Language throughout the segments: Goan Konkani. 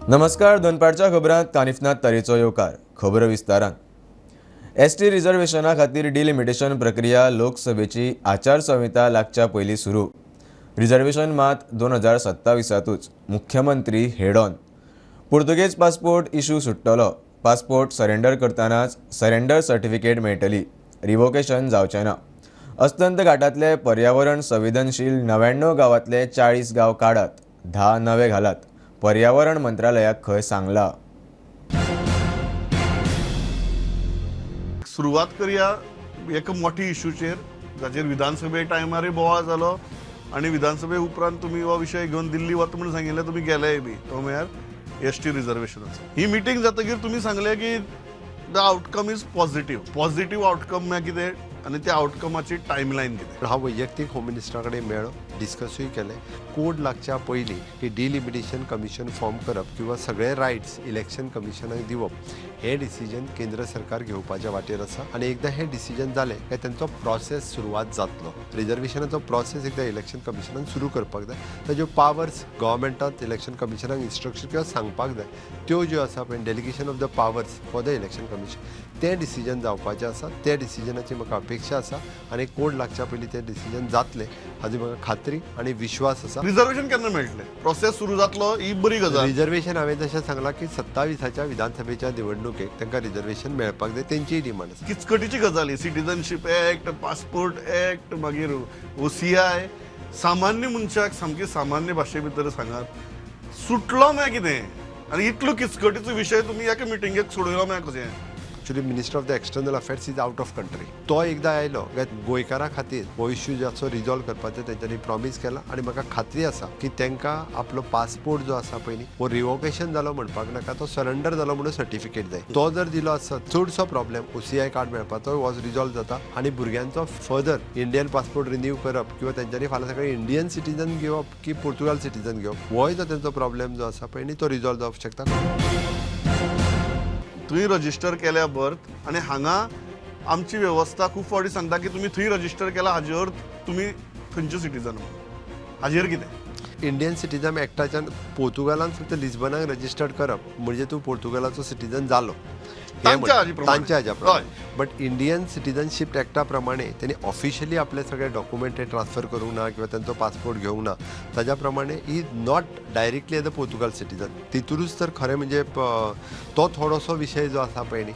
नमस्कार, दनपारच्या खबरांत कानिफनाथ तारीचो येवकार. खबर विस्तारान. एसटी रिझर्वेशना खातीर डिलिमिटेशन प्रक्रिया लोकसभेची आचारसंहिता लागच्या पयलीं सुरू. रिझर्वेशन मात 2027तूच. मुख्यमंत्री हेडॉन. पुर्तुगेज पासपोर्ट इशू सुट्टलो. पासपोर्ट सरेंडर करतनाच सरेंडर सर्टिफिकेट मेळटली. रिवोकेशन जावचें ना. अस्तंत घाटांतले पर्यावरण संवेदनशील 99 गांवांतले 40 गांव काडात, 10 नवे घालात. पर्यावरण मंत्रालयाक खंय सांगला. सुरवात करया एका मोठी इशूचेर जाचेर विधानसभे टायमारय बोवाळ जालो आनी विधानसभे उपरांत तुमी हो विशय घेवन दिल्ली वता म्हणून सांगिल्लें, तुमी गेलेय बी, तो म्हळ्यार एसटी रिजर्वेशनाचो. ही मिटींग जातकीर तुमी सांगलें की the outcome is positive. Positive outcome म्हळ्यार कितें आनी त्या आउटकमाची टायमलायन कितें? हांव वैयक्तीक होम मिनिस्टरा कडेन मेळ्ळो, डिस्कसूय केलें. कोड लागच्या पयलीं की डिलिमिटेशन कमिशन फॉर्म करप किंवा सगळे रायट्स इलेक्शन कमिशनाक दिवप हें डिसिजन केंद्र सरकार घेवपाच्या वाटेर आसा. आनी एकदां हें डिसिजन जालें काय तेंचो प्रोसेस सुरवात जातलो. रिजर्वेशनाचो प्रोसेस एकदां इलेक्शन कमिशनान सुरू करपाक जाय. ताज्यो पावर्स गव्हर्मेंटान इलेक्शन कमिशनाक इन्स्ट्रक्शन किंवा सांगपाक जाय, त्यो ज्यो आसा पळय delegation of the powers for the election commission, तें डिसिजन जावपाचें आसा. त्या डिसिजनाची म्हाका अपेक्षा आसा आनी कोड लागच्या पयलीं तें डिसिजन जातलें हाजी म्हाका खात्री आनी विश्वास आसा. रिजर्वेशन केन्ना मेळटलें? प्रोसेस सुरू जातलो ही बरी गजाल. रिजर्वेशन हांवें जशें सांगलां की 27च्या विधानसभेच्या निवडणुकेक तांकां रिजर्वेशन मेळपाक जाय, तेंचीय डिमांड आसा. किचकटीची गजाल ही, सिटीजनशीप एक्ट, पासपोर्ट एक्ट, मागीर OCI. सामान्य मनशाक सामकी सामान्य भाशे भितर सांगात, सुटलो म्हळ्यार कितें आनी इतलो किचकटीचो विशय तुमी एका मिटिंगेक सोडयलो म्हळ्यार कशें? Actually minister of the external affairs is out of country. तो एकदां आयलो काय गोंयकारां खातीर हो इश्यू जो आसा रिजॉल्व करपाचें तेंच्यांनी प्रॉमीस केलां आनी म्हाका खात्री आसा की तांकां आपलो पासपोर्ट जो आसा पयलीं हो रिवोकेशन जालो म्हणपाक नाका, तो सरेंडर जालो म्हणून सर्टिफिकेट जाय. तो जर दिलो आसत चडसो प्रॉब्लेम OCI card मेळपाचो वॉज रिजॉल्व जाता आनी भुरग्यांचो फर्दर इंडियन पासपोर्ट रिन्यू करप किंवा तेंच्यांनी फाल्यां सकाळीं इंडियन सिटीजन घेवप की पुर्तुगाल सिटीजन घेवप होय जो तेंचो प्रॉब्लेम जो आसा पळय न्ही तो रिजॉल्व जावंक शकता. थंय रजिस्टर केल्या बर्थ आनी हांगा आमची वेवस्था खूब फावटी सांगता की तुमी थंय रजिस्टर केला हाजे अर्थ तुमी थंयचे सिटीजन म्हणून. हाजेर कितें? इंडियन सिटीजन एक्टाच्यान पोर्तुगालान फक्त लिस्बनाक रजिस्टर्ड करप म्हणजे तूं पोर्तुगालाचो सिटीजन जालो तांच्या हाज्या प्रमाणे. बट इंडियन सिटीजनशीप एक्टा प्रमाणे तेणी ऑफिशियली आपले सगळे डॉक्युमेंट हे ट्रान्सफर करूंक ना किंवा तांचो पासपोर्ट घेवंक ना, ताज्या प्रमाणे is not directly as a Portugal citizen. तितूनच तर खरें म्हणजे तो थोडोसो विशय जो आसा पळय न्ही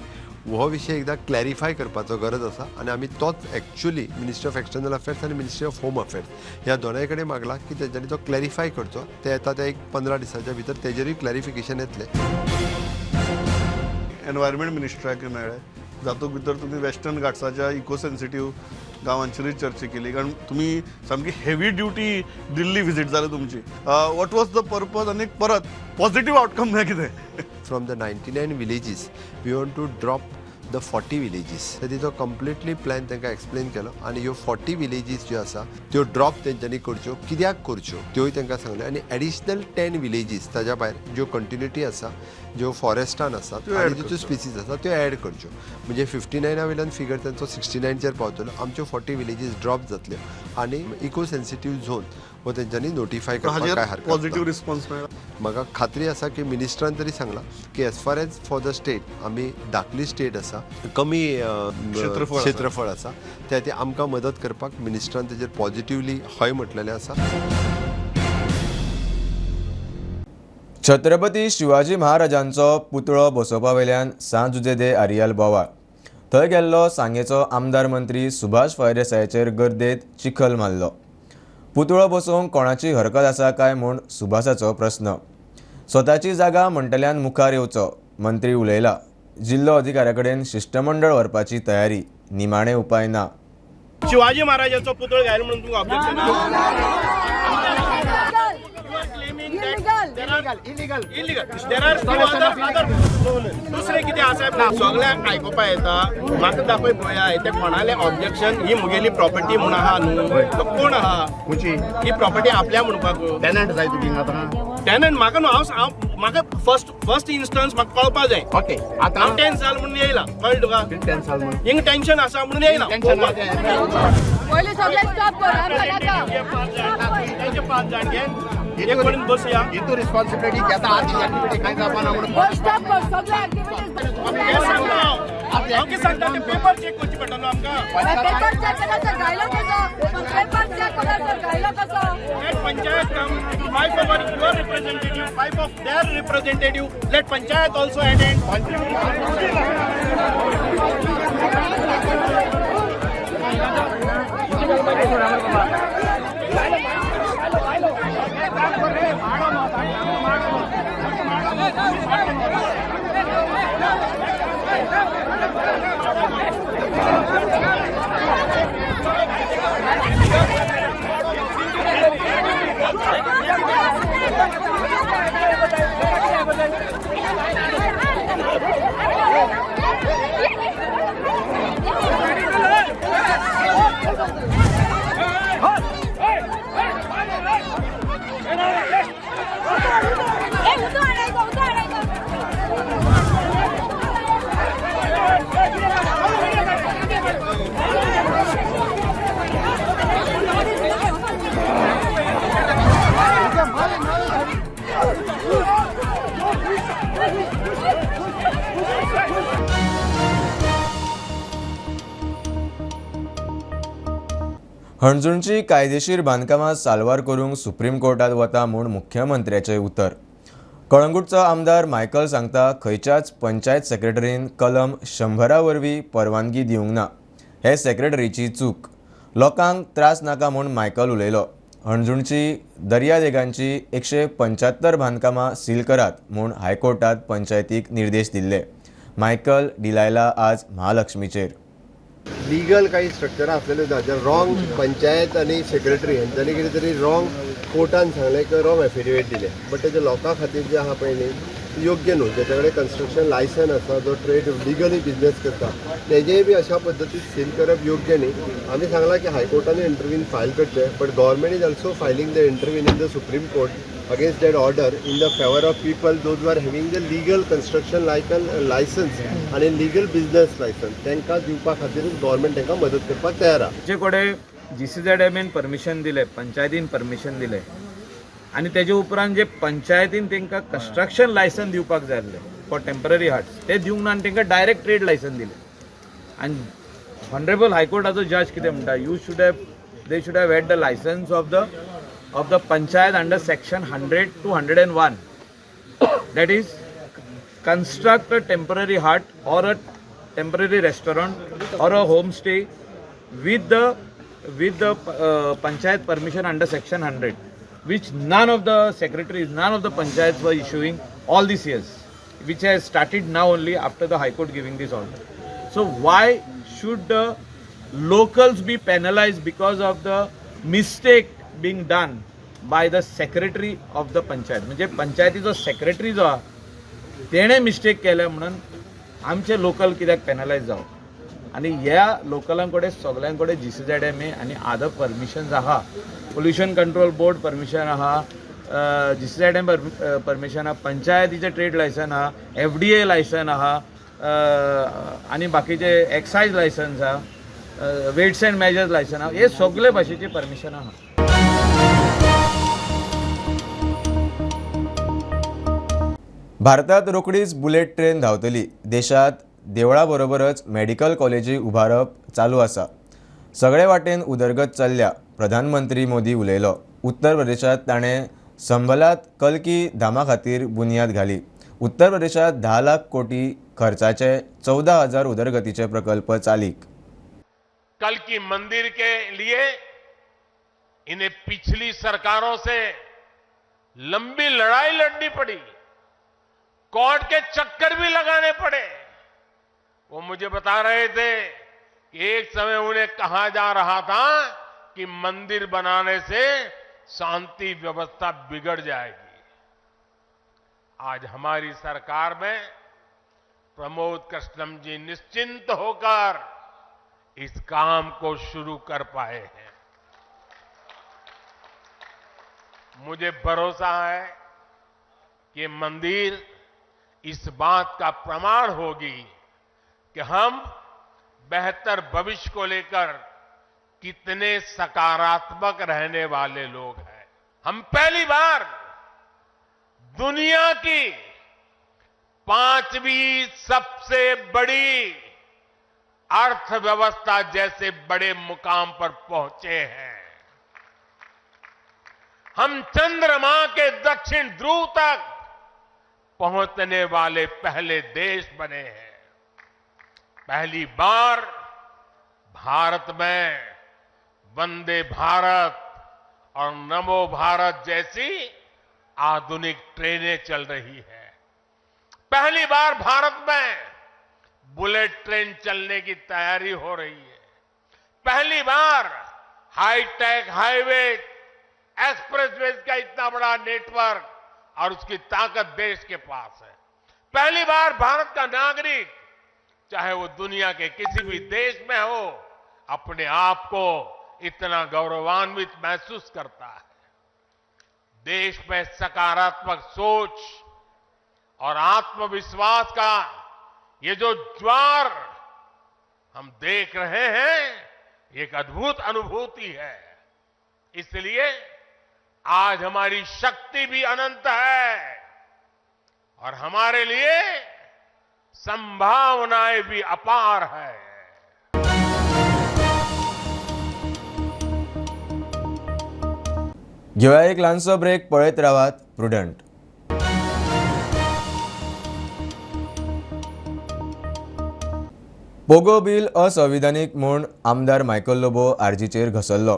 हो विशय एकदां क्लॅरिफाय करपाचो गरज आसा आनी आमी तोच actually ministry of external affairs आनी मिनिस्ट्री ऑफ होम अफेर्स ह्या दोनाय कडेन मागला की तेंच्यांनी तो क्लॅरिफाय करचो. ते येता ते एक 15 दिसाच्या भितर तेजेरूय क्लॅरिफिकेशन येतलें. एनवायरमेंट मिनिस्टराक मेळ्ळें, जातूंत भितर तुमी वेस्टर्न घाट्साच्या इको सेन्सिटीव गांवांचेरूय चर्चा केली, कारण तुमी सामकी हेवी ड्युटी दिल्ली विजीट जाली तुमची. What was the purpose आनी परत पॉझिटिव्ह आउटकम म्हळ्यार कितें? From the 99 villages we want to drop the 40 villages. तिचो कंप्लिटली प्लॅन तांकां एक्सप्लेन केलो आनी ह्यो 40 विलेजीस ज्यो आसा त्यो ड्रॉप तेंच्यांनी करच्यो, कित्याक करच्यो त्योय तांकां सांगल्यो आनी एडिशनल 10 विलेजीस ताज्या भायर ज्यो कंटिन्युटी आसा, ज्यो फॉरेस्टान आसात आनी ज्यो स्पिसीस आसा त्यो एड करच्यो. म्हणजे 59 वयल्यान फिगर तांचो 69चेर पावतलो. आमच्यो 40 विलेजीस ड्रॉप जातल्यो आनी इको सेन्सिटीव झोन हो तेंच्यांनी नोटिफाय करपाक काय हरकत ना. पॉझिटिव्ह रिस्पॉन्स मेळ्ळा. म्हाका खात्री आसा की मिनिस्टरान तरी सांगलां की as far as for the state आमी धाकली स्टेट आसा, कमी क्षेत्रफळ आसा, त्या खातीर आमकां मदत करपाक मिनिस्टरान तेजेर पॉझिटिवली हय म्हटलेलें आसा. छत्रपती शिवाजी महाराजांचो पुतळो बसोवपा वयल्यान सांत जुझे दे आरियाल बोवाळ. थंय गेल्लो सांगेचो आमदार मंत्री सुभाष फळदेसायाचेर गर्देत चिखल मारलो. पुतळो बसोवंक कोणाची हरकत आसा काय म्हूण सुभाषाचो प्रस्न. स्वताची जागा म्हणटल्यान मुखार येवचो, मंत्री उलयला. जिल्लो अधिकाऱ्या कडेन शिश्टमंडळ व्हरपाची तयारी, निमाणे उपाय ना. शिवाजी महाराजांचो पुतळो घायल म्हणून तुमकां ऑब्जेक्शन? दुसरें कितें आसा सगळ्यांक आयकुपा येता. म्हाका दाखय पळया ते कोणालें ऑब्जेक्शन ही मुगेली प्रॉपर्टी म्हूण आहा न्हू, तो कोण आहा ही प्रॉपर्टी आपल्या म्हणपाक टेनंट जाय तुगे आतां? टेनंट म्हाका न्हू, हांव म्हाका फर्स्ट इन्स्टन्स म्हाका कळपा जाय. ओके, आतां हांव टेन्स जाल म्हणून येयला, कळ्ळें तुका? टेन्स जाल म्हणून हिंगा टेन्शन आसा म्हणून येयला. पयलीं सगळें स्टॉप कर, आमकां नाका. तेंचे 5 जाण घे. एक कडेन बसया. हितू रिस्पॉन्सिबिलिटी घेता आतां एक्टिविटी कांय जावपा ना म्हणून. स्टॉप कर सगळे ऍक्टिव्हिटीज. हें सांगता हांव. हांव कितें सांगता, ते पेपर चेक करचे पडटलो आमकां. पेपर चेक केला गायलो कसो? पेपर चेक केला गायलो कसो? Let panchayat come, five of our your representative, five of their representative. Let panchayat also attend. हणजूणची कायदेशीर बांदकामां साल्वार करूंक सुप्रीम कोर्टात वता म्हूण मुख्यमंत्र्याचें उतर. कळंगूटचो आमदार मायकल सांगता, खंयच्याच पंचायत सेक्रेटरीन कलम 100 वरवीं परवानगी दिवंक ना, हे सेक्रेटरीची चूक. लोकांक त्रास नाका म्हूण मायकल उलयलो. हणजूणची दर्यादेगांची 175 बांदकामां सील करात म्हूण हायकोर्टात पंचायतीक निर्देश दिल्ले. मायकल डिलायला आज महालक्ष्मीचेर. लिगल काही स्ट्रक्चर आसलेले ना, जे रॉंग पंचायत आनी सेक्रेटरी हेंच्यांनी कितें तरी रॉंग कोर्टान सांगलें किंवा रॉंग एफिडेवीट दिलें, बट तेजे लोकां खातीर जे आहा पळय न्ही योग्य न्हू. जेच्या कडेन कन्स्ट्रक्शन लायसन आसा, जो ट्रेड लिगली बिजनेस करता, तेजेय बी अशा पद्दतीन सील करप योग्य न्ही. आमी सांगलां की हायकोर्टानूय इंटरवीन फायल करचें, but government is also filing the intervene in the Supreme Court against that order in the favour of people those who are having the legal construction license आनी legal business license, तांकां दिवपा खातीरूच गव्हर्मेंट तांकां मदत करपाक तयार आहा. जे कडेन GCZMA permission दिलें, पंचायतीन परमिशन दिलें आनी तेजे उपरांत जे पंचायतीन तांकां कन्स्ट्रक्शन लायसन दिवपाक जाय आसलें फॉर टेम्पररी हट्स, ते दिवंक ना आनी तांकां डायरेक्ट ट्रेड लायसन दिलें. आनी ऑनरेबल हायकोर्टाचो जज कितें म्हणटा, you should have they should have had the license of the panchayat under section 100 to 101, that is construct a temporary hut or a temporary restaurant or a homestay with the panchayat permission under section 100, which none of the secretaries, none of the panchayats were issuing all these years, which has started now only after the High Court giving this order. So why should the locals be penalized because of the mistake being done by the secretary of the panchayat? म्हणजे पंचायतीचो सेक्रेटरी जो आहा तेणें मिस्टेक केल्या म्हणून आमचे लोकल कित्याक पेनलायज जावप? आनी ह्या लोकलां कडेन सगळ्यां कडेन GCZMA आनी आदर परमिशन्स आहा, पोल्युशन कंट्रोल बोर्ड परमिशन आहा, GCZM permission आहा, पंचायतीचें ट्रेड लायसन आहा, FDA licence आहा, आनी बाकीचे एक्सायज लायसन्स आहा, वेट्स एंड मेजर्स लायसन आहा, हे सगळे भाशेचे परमिशन आहा. भारतात रोखडीच बुलेट ट्रेन धांवतली. देशात देवळा बरोबरच मेडिकल कॉलेजी उबारप चालू आसा. सगळे वाटेन उदरगत चल्ल्या, प्रधानमंत्री मोदी उलयलो. उत्तर प्रदेशात ताणें संबलात कल्की धामा खातीर बुन्याद घाली. उत्तर प्रदेशात 10 लाख कोटी खर्चाचे 14,000 उदरगतीचे प्रकल्प चालीक. कल्की मंदिर के लिए इन्हें पिछली सरकारों से लंबी लड़ाई लड़नी पड़ी, कोर्ट के चक्कर भी लगाने पड़े। वो मुझे बता रहे थे कि एक समय उन्हें कहा जा रहा था कि मंदिर बनाने से शांति व्यवस्था बिगड़ जाएगी। आज हमारी सरकार में प्रमोद कृष्णम जी निश्चिंत होकर इस काम को शुरू कर पाए हैं। मुझे भरोसा है कि मंदिर इस बात का प्रमाण होगी कि हम बेहतर भविष्य को लेकर कितने सकारात्मक रहने वाले लोग हैं। हम पहली बार दुनिया की 5वीं सबसे बड़ी अर्थव्यवस्था जैसे बड़े मुकाम पर पहुंचे हैं। हम चंद्रमा के दक्षिण ध्रुव तक पहुंचने वाले पहले देश बने हैं। पहली बार भारत में वंदे भारत और नमो भारत जैसी आधुनिक ट्रेनें चल रही है। पहली बार भारत में बुलेट ट्रेन चलने की तैयारी हो रही है। पहली बार हाईटेक हाईवे, एक्सप्रेसवेज का इतना बड़ा नेटवर्क और उसकी ताकत देश के पास है। पहली बार भारत का नागरिक, चाहे वो दुनिया के किसी भी देश में हो, अपने आप को इतना गौरवान्वित महसूस करता है। देश में सकारात्मक सोच और आत्मविश्वास का ये जो ज्वार हम देख रहे हैं, एक अद्भुत अनुभूति है। इसलिए आज हमारी शक्ति भी अनंत है और हमारे लिए संभावनाएं भी अपार है। घेवया एक ल्हानसो ब्रेक. पळयत रावात प्रुडंट. पोगो बील असंविधानीक म्हूण आमदार मायकल लोबो आरजीचेर घसरलो.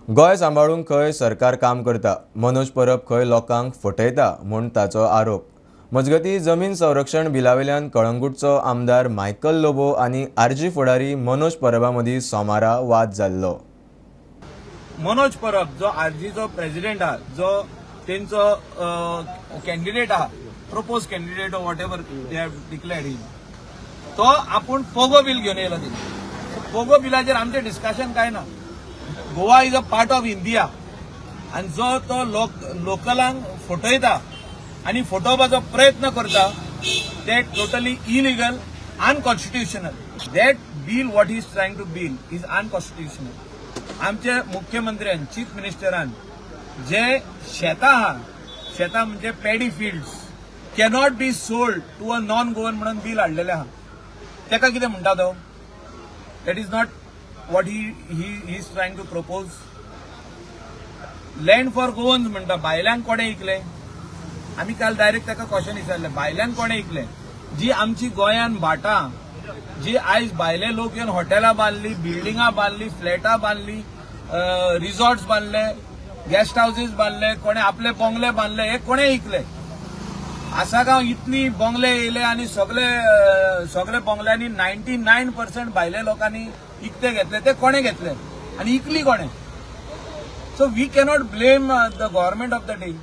गोंय सांबाळूंक खंय सरकार काम करता, मनोज परब खंय लोकांक फटयता म्हूण ताचो आरोप. मजगतीं, जमीन संरक्षण बिलावेल्यान कळंगूटचो आमदार मायकल लोबो आनी आरजी फुडारी मनोज परबा मदीं सोमारा वाद जाल्लो. मनोज परब जो आरजीचो प्रेसिडेंट आहा, जो तेंचो कॅन्डिडेट आहा, propose candidate, whatever they have declared him, तो आपूण पोगो बील घेवन येयला. तेणी पोगो बिलाचेर आमचें डिस्कशन कांय ना. Goa is a part of India आनी जो तो लोक लोकलांक फटयता आनी फटोवपाचो प्रयत्न करता, ते totally illegal, unconstitutional. That bill, what is trying to bill, is unconstitutional. आमचे मुख्यमंत्र्यान, चीफ मिनिस्टरान जे शेतां आहा, शेतां म्हणजे paddy fields cannot be sold to a non Goan म्हणून बील हाडलेलें आहा, तेका कितें म्हणटा तो? That is not what he is trying to propose. Land for Goans म्हणटा, भायल्यांक कोणें इकलें? आमी काल डायरेक्ट ताका क्वेश्चन विचारलें, भायल्यांक कोणें इकलें? जी आमची गोंयान भाटां, जी आयज भायले लोक येवन हॉटेलां बांदली, बिल्डिंगां बांदली, फ्लॅटां बांदली, रिसॉर्ट्स बांदले, गेस्ट हावजीस बांदले, कोणे आपले बंगले बांदले, हे कोणे इकले? आसागांव इतली बंगले येयले आनी सगळे बंगल्यांनी 99% भायले लोकांनी इकते घेतले. ते कोणे घेतले आनी इकली कोणे? So we cannot blame the government of the day.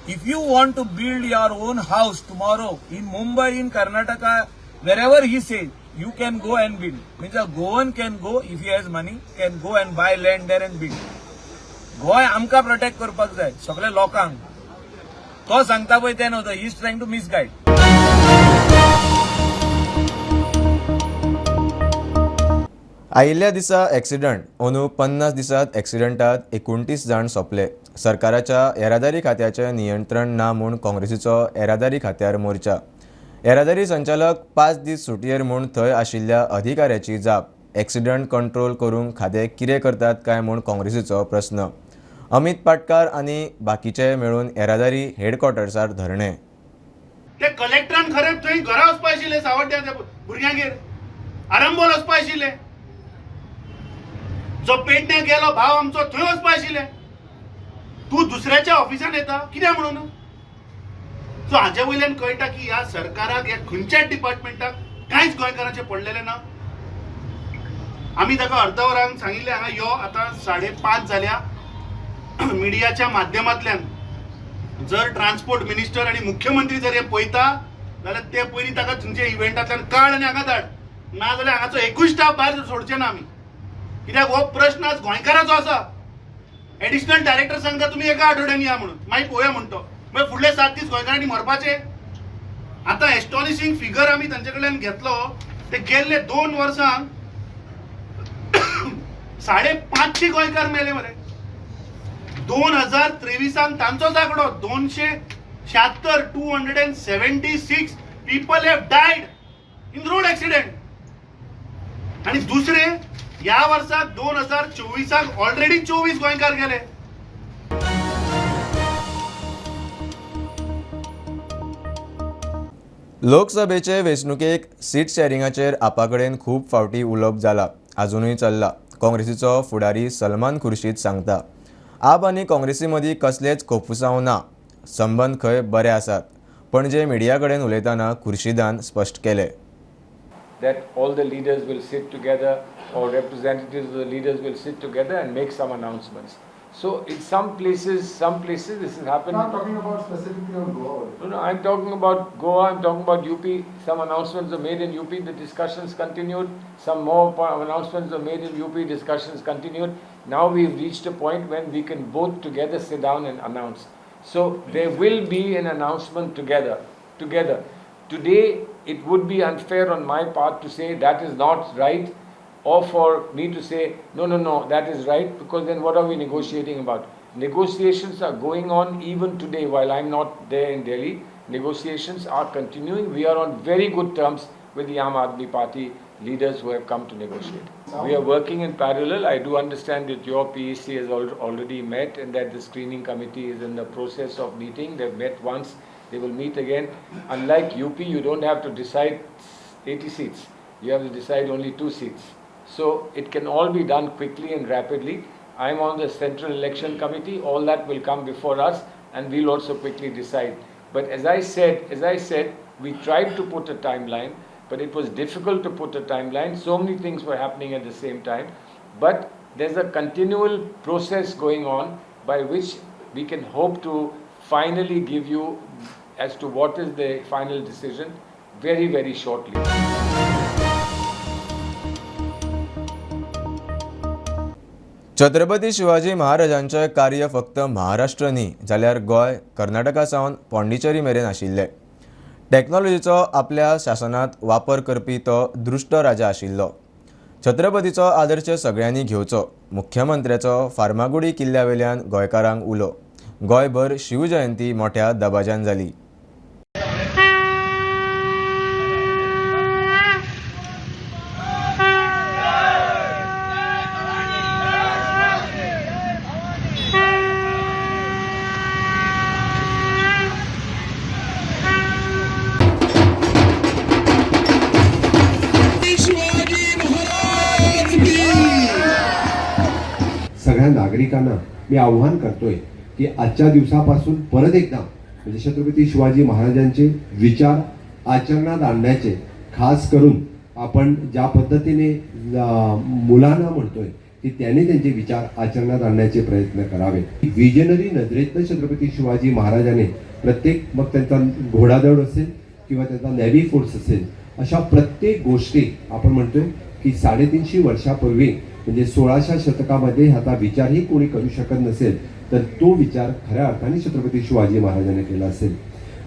If you want to build your own house tomorrow in Mumbai, in Karnataka, wherever he says, you can go and build. Means a Goan can go, if he has money, can go and buy land there and build. Goa आमकां प्रोटेक्ट करपाक जाय, सगळे लोकांक. तो सांगता पळय तें न्हू, he is trying to misguide. आयिल्ल्या दिसा एक्सिडंट. अंदू 50 दिसात एक्सिडंटात 29 जाण सोंपले. सरकाराच्या येरादारी खात्याचें नियंत्रण ना म्हूण काँग्रेसीचो येरादारी खात्यार मोर्चा. येरादारी संचालक 5 दीस सुटयेर म्हूण थंय आशिल्ल्या अधिकाऱ्याची जाप. एक्सिडंट कंट्रोल करूंक खातें कितें करतात काय म्हूण काँग्रेसीचो प्रस्न. अमित पाटकार आनी बाकीचे मेळून येरादारी हेडक्वॉर्टर्सार धरणें. ते कलेक्टरान खरें थंय घरा वचपा आशिल्लें, सावड्ड्या भुरग्यांगेर आरंबोल वचपा आशिल्लें, जो पेडण्या गेलो भाव आमचो थंय वचपा आशिल्लें. तूं दुसऱ्याच्या ऑफिसान येता कित्याक म्हणून? सो हाजे वयल्यान कळटा की ह्या सरकाराक, ह्या खंयच्याच डिपार्टमेंटाक कांयच गोंयकारांचें पडलेलें ना. आमी ताका अर्द वरान सांगिल्लें हांगा यो, आतां 5:30 जाल्या. मिडियाच्या माध्यमांतल्यान जर ट्रान्सपोर्ट मिनिस्टर आनी मुख्यमंत्री जर हे पळयता जाल्यार ते पयलीं ताका तुमच्या इव्हेंटांतल्यान काड आनी हांगा धाड, ना जाल्यार हांगाचो एकूय स्टाफ भायर सोडचे ना आमी. कित्याक हो प्रश्न आज गोंयकाराचो आसा. एडिशनल डायरेक्टर सांगता तुमी एका आठवड्यान या म्हणून, मागीर पळोवया म्हणटो, मागीर फुडले 7 दीस गोंयकारांनी मरपाचे. आतां एस्टॉनिशींग फिगर आमी तांचे कडल्यान घेतलो, ते गेल्ले 2 वर्सांक 550 गोंयकार मेले मरे. 2023 तांचोच आंकडो 276, 276 people have died in road accident. आणि दुसरे ह्या वर्साक 2024 ऑलरेडी 24 गोंयकार गेले. लोकसभेचे वेंचणुकेक सीट शॅरिंगाचेर आपा कडेन खूब फावटी उलोवप जाला, आजुनूय चल्ला. काँग्रेसीचो फुडारी सलमान खुर्शीद सांगता, आप आनी काँग्रेसी मदीं कसलेच कोफुसांव ना, संबंद खंय बरे आसात. पणजे मिडिया कडेन उलयतना खुर्शीदान स्पश्ट केलें. That all the leaders will sit together or representatives of the leaders will sit together and make some announcements. So in some places this has happened. I'm not talking about specifically on Goa. No, I'm talking about Goa, I'm talking about UP. Some announcements were made in UP, the discussions continued. Some more announcements were made in UP, discussions continued. Now we've reached a point when we can both together sit down and announce. So there will be an announcement together. Today, it would be unfair on my part to say that is not right, or for me to say, no, that is right, because then what are we negotiating about? Negotiations are going on even today while I'm not there in Delhi. Negotiations are continuing. We are on very good terms with the Aam Aadmi Party leaders who have come to negotiate. We are working in parallel. I do understand that your PEC has already met and that the screening committee is in the process of meeting. They've met once. They will meet again. Unlike UP, you don't have to decide 80 seats. You have to decide only 2 seats. So it can all be done quickly and rapidly. I'm on the Central Election Committee. All that will come before us and we'll also quickly decide. But as I said, we tried to put a timeline, but it was difficult to put a timeline. So many things were happening at the same time. But there's a continual process going on by which we can hope to finally give you as to what is the final decision very, very shortly. Chhatrapati Shivaji महाराजांचे कार्य फक्त महाराष्ट्र न्ही जाल्यार गोंय, कर्नाटका सावन पॉंडिचेरी मेरेन आशिल्ले. टॅक्नॉलॉजीचो आपल्या शासनांत वापर करपी तो दृश्ट राजा आशिल्लो. छत्रपतीचो आदर्श सगळ्यांनी घेवचो, मुख्यमंत्र्याचो फार्मागुडी किल्ल्या वेल्यान गोंयकारांक उलो. गोंयभर शिवजयंती मोठ्या दबाज्यान जाली. सगळ्या नागरिकांना मी आव्हान करतोय की आजच्या दिवसापासून परत एकदा म्हणजे छत्रपती शिवाजी महाराजांचे विचार आचरणात आणण्याचे, खास करून आपण ज्या पद्धतीने मुलांना म्हणतोय की त्यांनी त्यांचे विचार आचरणात आणण्याचे प्रयत्न करावे. विजनरी नजरेतनं छत्रपती शिवाजी महाराजांनी प्रत्येक, मग त्यांचा घोडादौड असेल किंवा त्यांचा नेव्ही फोर्स असेल, अशा प्रत्येक गोष्टी आपण म्हणतोय की 350 वर्षापूर्वी म्हणजे 16व्या शतकामध्ये ह्याचा विचारही कोणी करू शकत नसेल तर तो विचार खऱ्या अर्थाने छत्रपती शिवाजी महाराजांनी केला असेल.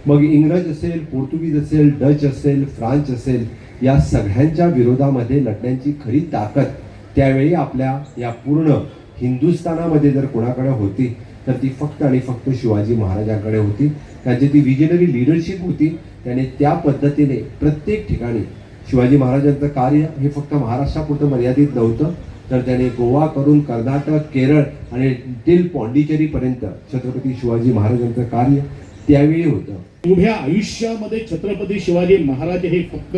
मग इंग्रज असेल, पोर्तुगीज असेल, डच असेल, फ्रांच असेल, या सगळ्यांच्या विरोधामध्ये लढण्याची खरी ताकद त्यावेळी आपल्या या पूर्ण हिंदुस्थानामध्ये जर कोणाकडे होती तर ती फक्त आणि फक्त शिवाजी महाराजांकडे होती. त्यांची ती विजनरी लिडरशिप होती. त्याने त्या पद्धतीने प्रत्येक ठिकाणी शिवाजी महाराजांचं कार्य हे फक्त महाराष्ट्रापुरतं मर्यादित नव्हतं, तर त्याने गोवा करून कर्नाटक, केरळ आणि टिल पॉंडिचेरीपर्यंत छत्रपती शिवाजी महाराजांचं कार्य त्यावेळी होतं. उभ्या आयुष्यामध्ये छत्रपती शिवाजी महाराज हे फक्त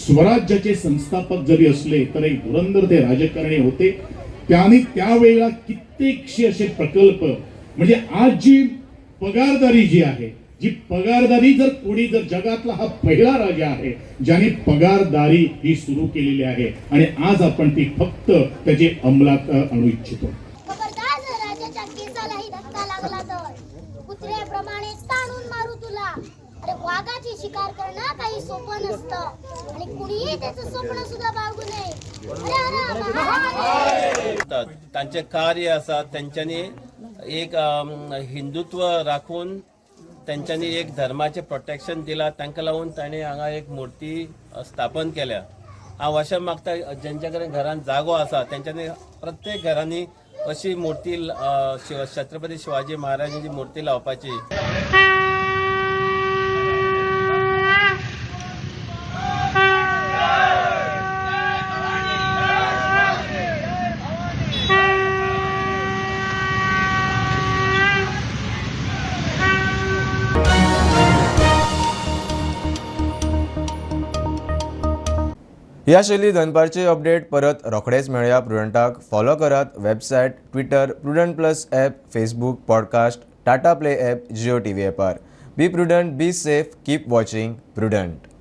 स्वराज्याचे संस्थापक जरी असले तर एक धुरंधर ते राजकारणी होते. त्यांनी त्यावेळेला कित्येकशे असे प्रकल्प, म्हणजे आज जी पगारदारी जी आहे, जी पगारदारी जर कोणी जर जगातला हा पहिला राजा आहे ज्याने पगारदारी ही सुरू केलेली आहे आणि आज आपण ती फक्त त्याची अंमलात आणू इच्छितो. खबरदार जर राजाच्या केसालाही धक्का लागला तर कुत्र्याप्रमाणे ताणून मारू तुला. अरे वाघाची शिकार करणं काही सोपं नसतं आणि कुणीही त्याचं स्वप्न सुद्धा बाळगू नये. अरे तांचें कार्य आसा, तेंच्यांनी एक हिंदुत्व राखून तेंच्यांनी एक धर्माचें प्रोटेक्शन दिलां. तांकां लागून ताणें हांगा एक मुर्ती स्थापन केल्या. हांव अशें मागता जेंच्या कडेन घरान जागो आसा तेंच्यांनी प्रत्येक घरांनी अशी मूर्ती छत्रपती शिवाजी महाराजांची मूर्ती लावपाची. ह्या शैली दनपारची अपडेट परत रोखडेच मेळया. प्रुडंटाक फॉलो करात website, Twitter, Prudent plus app, Facebook, podcast, Tata play app, Jio TV ॲपार. Be prudent, be safe, keep watching Prudent.